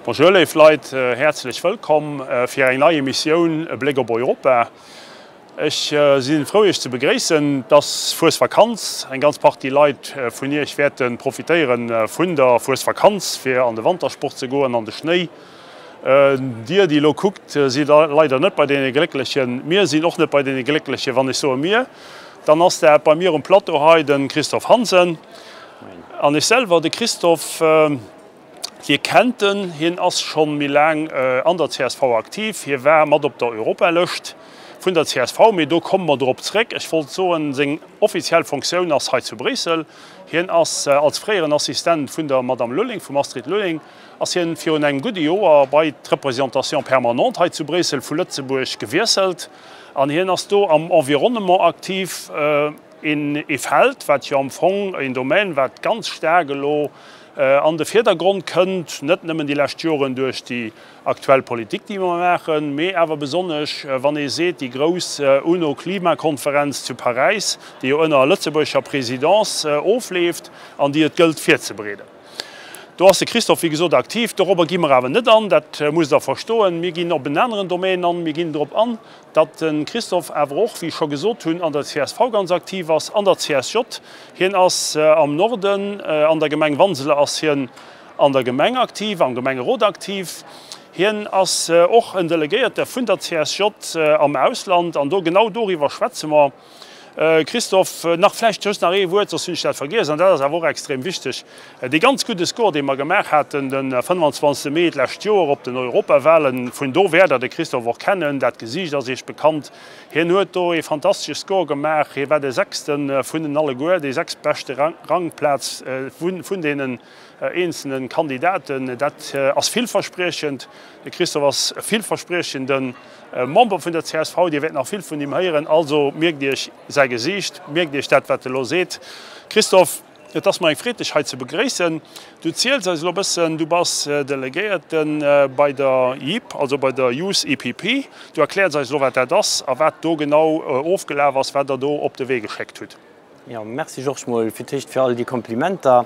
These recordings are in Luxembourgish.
Bonjour léif Leit, häerzlech wëllkomm fir eng nei Emissioun E Bléck op Europa. Ech si frou Iech ze begréissen. Et ass Fuesvakanz, eng ganz Partie Leit vun Iech wäerte profitéiere vun der Fuesvakanz fir an de Wantersport ze goen, an de Schnéi. Dir déi elo kuckt sidd leider net bei deene Glécklechen. Mir sinn och net bei deene Glécklechen. Wann ech soe mir, dann ass dat bei mir um Plateau hei de Christophe Hansen an ech selwer. De Christophe, Dir kennt en, hien ass scho méi laang an der csv aktiv. Hie war mat op der Europalëscht vun der csv, mee do komme mer drop zréck. Ech wollt soen, seng offiziell Fonctioun ass hei zu Bréissel. Hien ass als fréieren Assistent vun der Madame Lulling, vum Astrid Lulling, ass hien virun engem gudde Joer bei d'Représentation permanente hei zu Bréissel vu Lëtzebuerg gewiesselt an hien ass do am Environnement aktiv. Een Feld, wat jo am Fong, een Domaine, wat ganz staark elo an de Virdergrond kënnt, net nëmmen déi lescht Joren duerch déi aktuell Politik, déi mer maachen, mee awer besonnesch, wann ee seet, déi grouss UNO-Klimakonferenz zu Paräis, déi jo ënner lëtzebuergescher Présidence ofleeft an déi et gëllt virzebereeden. Do ass de Christophe, wéi gesot, aktiv. Dorobber gi mer awer net an, dat musst Der verstoen. Mir ginn op en aneren Domaine an. Mir ginn drop an, datt de Christophe awer och, wéi ech scho gesot hunn, an der csv ganz aktiv ass, an der CSJ. Hien ass am Norden, an der Gemeng Wanseler ass hien an der Gemeng aktiv, am Gemengerot aktiv. Hien ass och en Delegéierte vun der CSJ am Ausland an do, genau doriwwer schwätze mer. Christophe, nach vläicht just nach ee Wuert, soss hunn ech dat vergiess, an dat ass awer och extrem wichteg, Dee ganz gudde Score, dee mer gemaach haten de 25 Mee d'lescht Joer op den Europawahlen, vun do wäert Der de Christophe och kennen, dat Gesiicht ass Iech bekannt, hien huet do ee fantastesche Score gemaach, hie war de Sechste vun den alleguer, déi sechstbeschte Rangplaz vun deenen eenzelne Kandidaten. Dat ass villverspriechend. De Christophe ass e villverspriechende Member vun der csv, Dir wäert nach vill vun him héieren. Also mierkt Iech säi Gesiicht, mierkt Iech dat, wat e lo seet. Christophe, et ass mer eng Freed, dech hei ze begréissen. Du ziels eis elo e bëssen, du bass Delegéierte bei der YEP, also bei der Youth EPP. Du erkläers eis elo, wat dat ass a wat do genau ofgelaf ass, wat Der do op de Wee geschéckt hutt. Jo, merci Georges, mol fir d'éischt fir all déi Komplimenter.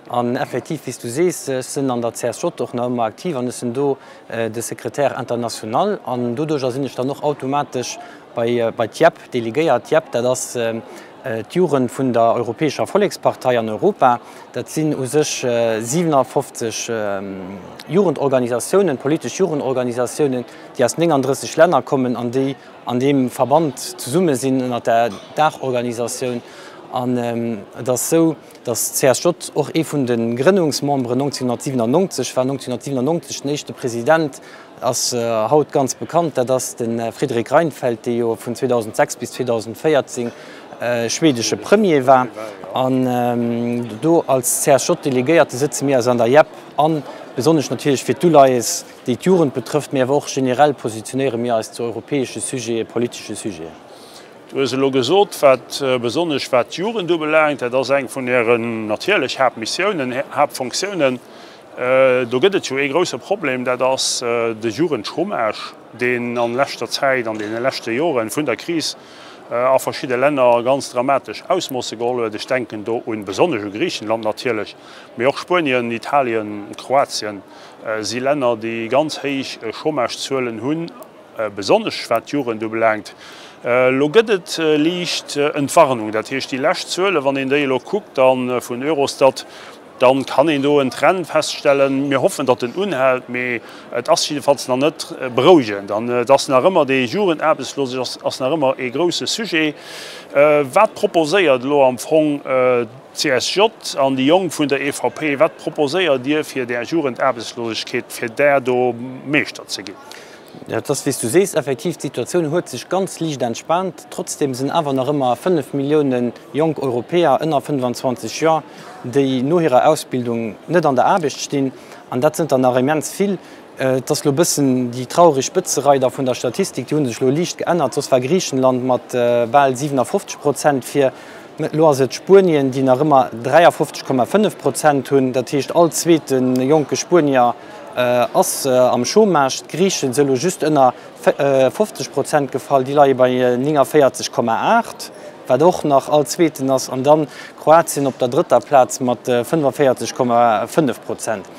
An effektiv, wéi s du sees, ech sinn an der CSJ och nach ëmmer aktiv an ech sinn do de Secrétaire international an doduercher sinn ech dann och automatesch bei bei d'JEP delegéiert. D'JEP, dat ass d'Jugend vun der Europäescher Vollekspartei an Europa. Dat sinn u sech 57 Jugendorganisatiounen, politesch Jugendorganisatiounen, déi aus 39 Länner kommen an déi an deem Verband zesumme sinn ënnert der Daachorganisatioun. An et ass esou, datt d'CSJ och ee vun de Grënnungsmemberen 1997 war. 1997 den éischte President ass haut ganz bekannt, dat ass de Fredrik Reinfeldt, dee jo vun 2006 bis 2014 schwedesche Premier war. An do als CSJ-Delegéierte sëtze mir eis an der JEP an, besonnesch natierlech fir d'Uleies, déi d'Jugend betrëfft, mee awer och generell positionéiere mir eis zu europäesche Sujeten, politesche Sujeten. Du hues elo gesot, wat besonnesch wat d'Jugend ubelaangt, dat ass eng vun Ären natierlech Haaptmissiounen, Haaptfonctiounen. Do gëtt et jo ee grouse Problem, dat ass de Jugendchômage, deen an leschter Zäit, an deene leschte Joren vun der Kris a verschidde Länner ganz dramatesch Ausmoosse geholl huet. Ech denken do un, besonnesch u Griichenland natierlech, mee och Spuenien, Italien, Kroatien. Si Länner, déi ganz héich Chômagezuelen hunn, besonnesch wat d'Jugend ubelaangt. Elo gëtt et liicht Entwarnung, dat heescht déi lescht Zuelen, wann een déi elo kuckt da vun Eurostat, da kann een do en Trend feststellen. Mir hoffen, datt en unhält, mee et ass jiddefalls nach net berouegend an et ass nach ëmmer, déi Jugendaarbechtslosegkeet ass nach ëmmer ee grouse Sujet. Wat proposéiert elo am Fong D'CSJ an déi Jonk vun der EVP, wat proposéiert Dir fir där Jugendaarbechtslosegkeet, fir där do Meeschter ze ginn? Jo, et ass wéi s du sees, effektiv, d'Situatioun huet sech ganz liicht entspaant. Trotzdeem sinn awer nach ëmmer 5 Millioune jonk Europäer ënner 25 Joer, déi no hirer Ausbildung net an der Aarbecht stinn. An dat sënn der nach immens vill. Et ass elo e bëssen déi traureg Spëtzereider vun der Statistik, déi hu sech elo liicht geännert. Soss war Griichenland mat bal 57 Prozent vir. Elo ass et Spuenien, déi nach ëmmer 53,5 Prozent hunn. Dat heescht, all zweete jonke Spuenier ass am Chômage. D'Griichen si elo just ënner 50 Prozent gefall, déi leie bei 49,8, wat och nach all zweeten ass. An dann Kroatien op der drëtter Plaz mat 45,5 Prozent.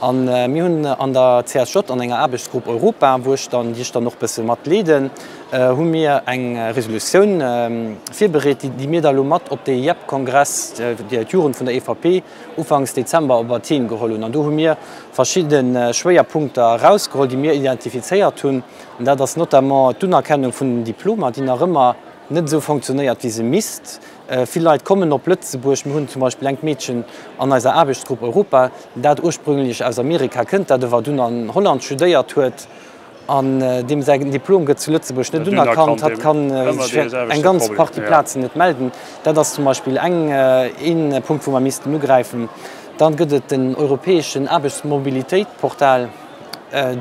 A mir hunn an der CSJ, an enger Aarbechtsgrupp Europa, wou ech dann, déi ech dann och bësse mat leeden, hu mir eng Resolutioun virbereet, déi mir da elo mat op de YEP-Kongress, d'Jugend vun der EVP, ufanks Dezember op Athen geholl hunn. An do hu mir verschidde Schwéierpunkter erausgeholl, déi mir identifizéiert hunn. An dat ass notamment d'Unerkennung vun den Diplomer, déi nach ëmmer net esou fonctionnéiert, wéi se misst. Vill Leit kommen op Lëtzebuerg. Mir hunn zum Beispill engt Meedchen an eiser Aarbechtsgrupp Europa, dat ursprünglech aus Amerika kënnt, dat ewer dunn an Holland studéiert huet an deem säin Diplom gëtt zu Lëtzebuerg net unerkannt. Hatt ka sech fir eng ganz Partie Plazen net melden. Dat ass zum Beispill eng, een Punkt, wou mer missten ugräifen. Dann gëtt et den europäeschen Aarbechtsmobilitéitportal,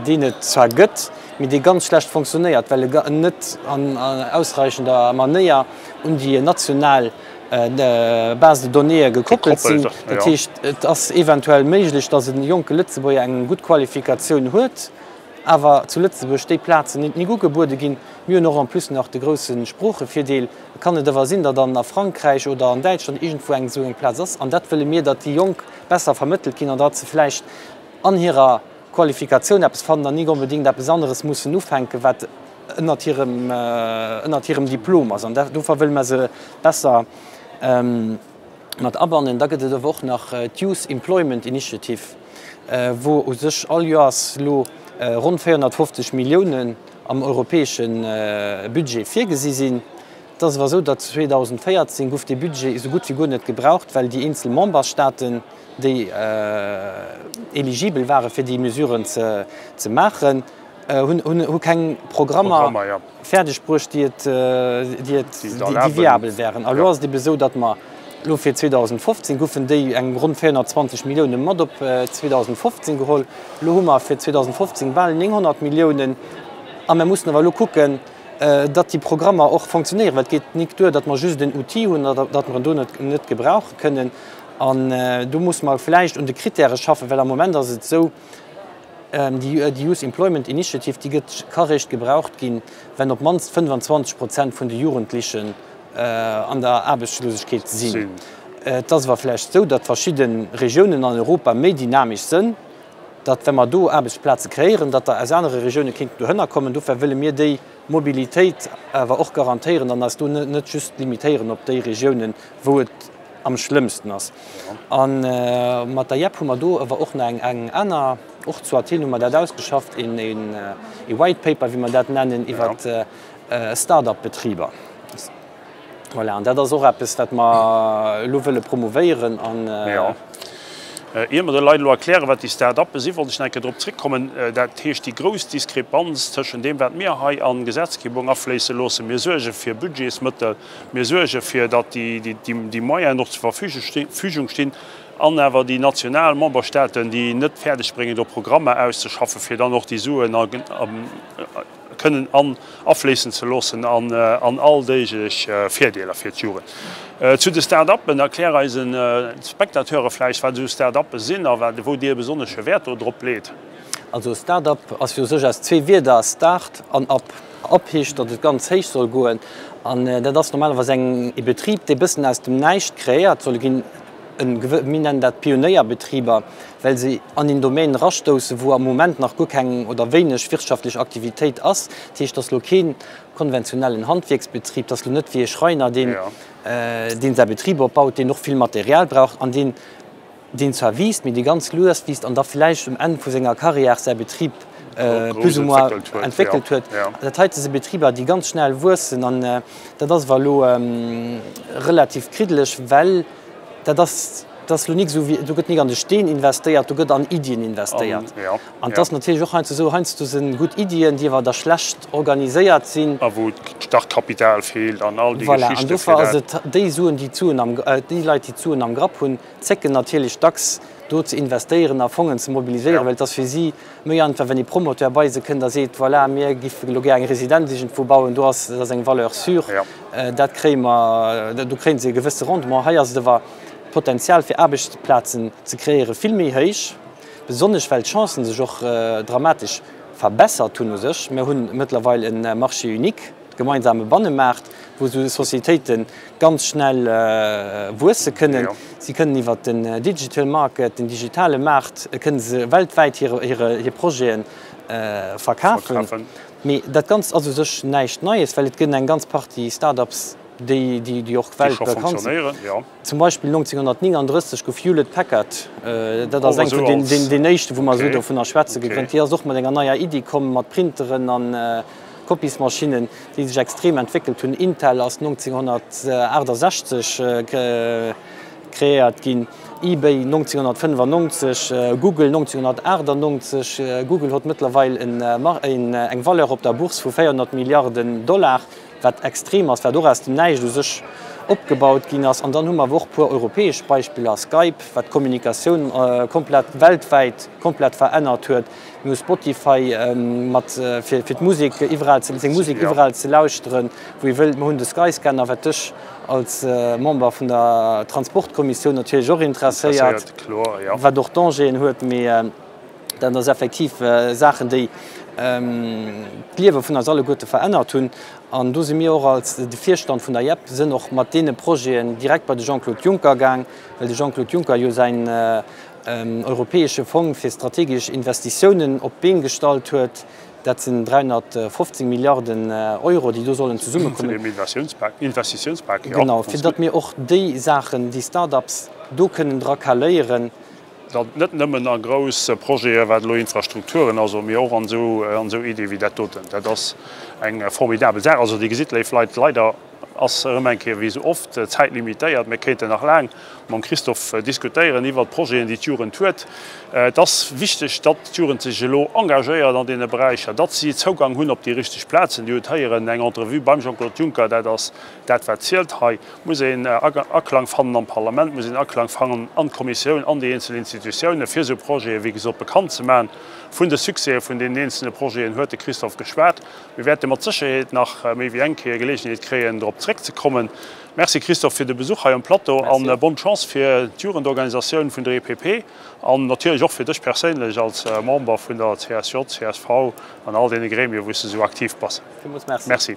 deen et zwar gëtt, mee dee ganz schlecht fonctionnéiert, well e net an ausreichender Manéier un déi national Base de donnéeë gekoppelt sinn. Dat heescht, et ass eventuell méiglech, datt e jonke Lëtzebuerger eng gutt Qualifikatioun huet, awer zu Lëtzebuerg déi Plazen net nik ugebuede ginn. Mir hunn och en plus nach de grousse Sproochevirdeel. Et kann et awer sinn, datt an a Frankräich oder an Däitschland iergendwou eng esou eng Plaz ass. An dat wëlle mir, datt déi Jonk besser vermëttelt ginn an datt se vläicht an hirer Qualifikatioun eppes fannen an nik onbedéngt eppes aneres mussen ufänken, wat ënnert hirem, ënnert hirem Diplom ass. An dofir wëlle mer se besser mat abannen. Da gëtt et awer och nach d'Youth Employment Initiative, wou u sech all Joers elo ronn 450 Milliounen am europäesche Budget virgesi sinn. Et ass awer esou, datt 2014 gouf dee Budget esou gutt wéi guer net gebraucht, well déi eenzel Memberstaaten, déi eligibel ware fir déi Mesuren ze maachen, hunn keng Programmer fäerdeg bruecht, déi et, déi viabel wären. A lo ass et ebe esou, datt mer elo fir 2015 goufen déi eng ronn 420 Millioune mat op 2015 geholl. Elo hu mer fir 2015 bal 900 Milliounen a mer mussen awer elo kucken, datt déi Programmer och fonctionnéieren, well et geet nik duer, datt mer just en Outil hunn, datt mer en do net gebrauche kënnen. An do musse mer vläicht un de Kritäre schaffen, well am Moment ass et esou, déi Youth Employment Initiative, déi gëtt, ka réischt gebraucht ginn, wenn op d'mannst 25 Prozent vun de Jugendlichen an der Aarbechtslosegkeet sinn. Et ass awer vläicht esou, datt verschidde Regiounen an Europa méi dynamesch sënn, datt wa mer do Aarbechtsplaze kreéieren, datt der aus anere Regioune kéinten dohënner kommen. Dofir wëlle mir déi Mobilitéit awer och garantéieren an eis do net just limitéieren op déi Regiounen, wou et am schlëmmsten ass. A mat der YEP hu mer do awer och nach eng aner, och zu Athen hu mer dat ausgeschafft, ee White Paper, wéi mer dat nennen, iwwer Start-up-Betriber. Voilà, an dat ass och eppes, wat mer elo wëlle promouvéieren. Jo. Ier mer de Leit elo erklären, wat déi Start-uppe sinn, wollt ech nach eng Kéier drop zréckkommen, dat heescht déi grouss Diskrepanz tëschent deem, wat mir hei an Gesetzgebung afléisse loossen, mir suerge fir Budgetsmëttel, Mir suerge fir, datt déi Moyenen och zur Verfügung stinn, an awer déi national Memberstaaten, déi net fäerdeg bréngen, do Programmer auszeschaffen, fir dann och déi Suen kënnen afléissen ze loossen an alldeeglech Virdeeler fir d'Jugend. Zu de Start-uppen, Erklär eise Spectateure vläicht, wat esou Start-uppe sinn a wou Dir e besonnesche Wäert do drop leet. Also Start-up ass jo u sech aus zwee Wierder, Start an up. Up heescht, datt et ganz héich soll goen an dat ass normalerweis eng e Betrib, dee bëssen aus dem Näischt kreéiert soll ginn. En gewë, mir nennen dat Pionéierbetriber, well se an een Domaine erastoussen, wou am Moment nach guer keng oder wéineg wirtschaftlech Aktivitéit ass. Dat heescht, et ass elo kee konventionellen Handwierksbetrib, et ass elo net wéi e Schreiner, deen deen säi Betrib opbaut, deen och vill Material brauch an deen deen zwar wiisst, mee dee ganz lues wiisst an da vläicht um Enn vu senger Carrière säi Betrib plus ou moins entwéckelt huet. Dat heite si Betriber, déi ganz schnell wuessen an dat ass awer elo relativ kriddeleg, well dat ass, dat ass elo nik esou wéi, do gëtt nik an de Steen investéiert, do gëtt an Iddien investéiert. An et ass natierlech och heiansdo esou, heiansdo si gutt Iddien, déi awer da schlecht organiséiert sinn. A wou d'Startkapital feelt an all déi Geschichten. Voilà, an dofir ass et déi Suen, déi d'Suen am, déi Leit, déi d'Suen am Grapp hunn, zécken natierlech dacks do ze investéieren a Fongen ze mobiliséieren, well et ass fir si méi einfach, wenn ee Promoteur bei se kënnt a seet, voilà, mir giffen elo gär eng Residenz iergendwou bauen, do ass, dat ass eng Valeur sûre, dat kréie mer, do kréie se e gewësse Rendement. Hei ass et awer d'Potenzial fir Aarbechtsplazen ze kreéiere vill méi héich, besonnesch well d'Chancen sech och dramatesch verbessert hunn u sech. Mir hunn mëttlerweil e Marché unique, gemeinsame Bannemaart. wou esou Sociétéite ganz schnell wuesse kënnen. Si kënnen iwwert den Digital Market, den digitale Maart, kënne se weltwäit hir Projete verkafen. Mee dat Ganzt ass u sech näischt Neies, well et gëtt eng ganz Partie Start-ups, déi och weltbekannt sinn. Zum Beispill 1939 gouf Hewlett Packard, dat ass eng vun den éischten, wou mer esou dovunner schwätzen, gegrënnt. Déi ass och mat enger neier Iddi komm, mat Printeren a Kopiesmaschinnen, déi sech extrem entwéckelt hunn. Intel ass 1968 kreéiert ginn, eBay 1995, Google 1998. Google huet mëttlerweil eng Valeur op der Bourse vu 400 Milliarden Dollar. wat extrem ass, wat och aus dem Näischt u sech opgebaut ginn ass. An dann hu mer awer och e puer europäesch Beispiller, Skype, wat d'Kommunikatioun komplett weltwäit komplett verännert huet. Mir hu Spotify mat fir fir d'Musek iwwerall ze seng Musek iwwerall ze lauschteren, wou ee wëllt. Mer hunn de Skyscanner, wat dech als Member vun der Transportkommissioun natierlech och interesséiert, wat och Dangeren huet, mee. Dat ass effektiv Saachen, déi d'Liewe vun eis alleguerte verännert hunn. An do si mir och als de Virstand vun der JEP sënn och mat deene Projeten direkt bei de Jean-Claude Juncker gaang, well de Jean-Claude Juncker jo säin europäesche Fong fir strategesch Investitiounen op d'Been gestallt huet. Dat sinn 315 Milliarden Euro, déi do sollen zesummekommen. Zu deem Investitiounspak, jo. Genau, fir datt mir och déi Saachen, déi Start-ups do kënnen dra kaléieren. Datt net nëmmen a grouss Projete wat elo Infrastrukturen ass, mee och an esou Iddie wéi dat doten. Dat ass eng formidabel Saach. Also Dir gesitt, léif Leit, leider ass erëm eng Kéier wéi esou oft d'Zäit limitéiert. Mir kéinten nach laang mam Christophe diskutéieren iwwert d'Projeten, déi d'Jugend huet. Et ass wichteg, datt d'Jugend sech elo engagéiert an deene Beräicher, datt si Zougang hunn op déi richteg Plazen. Dir hutt héieren eng Entrevue beim Jean-Claude Juncker, dat ass dat wat zielt hei. Muss een Aklang fannen am Parlament, muss een Aklang fannen an d'Kommissioun, an déi eenzel Institutiounen, fir esou Projete wéi gesot bekannt ze maachen. Vun de Succèse vun deenen eenzelne Projeten huet de Christophe geschwat. Mir wäerte mat Sécherheet nach méi wéi eng Kéier Geleegenheet kréien, drop zréckzekommen. Merci Christophe fir de Besuch hei um Plateau a bonne Chance fir d'Jugendorganisatioun vun der EPP an natierlech och fir dech perséinlech als Member vun der CSJ, csv an all deene Gremien, wou s de esou aktiv bass. Villmools Merci. Merci.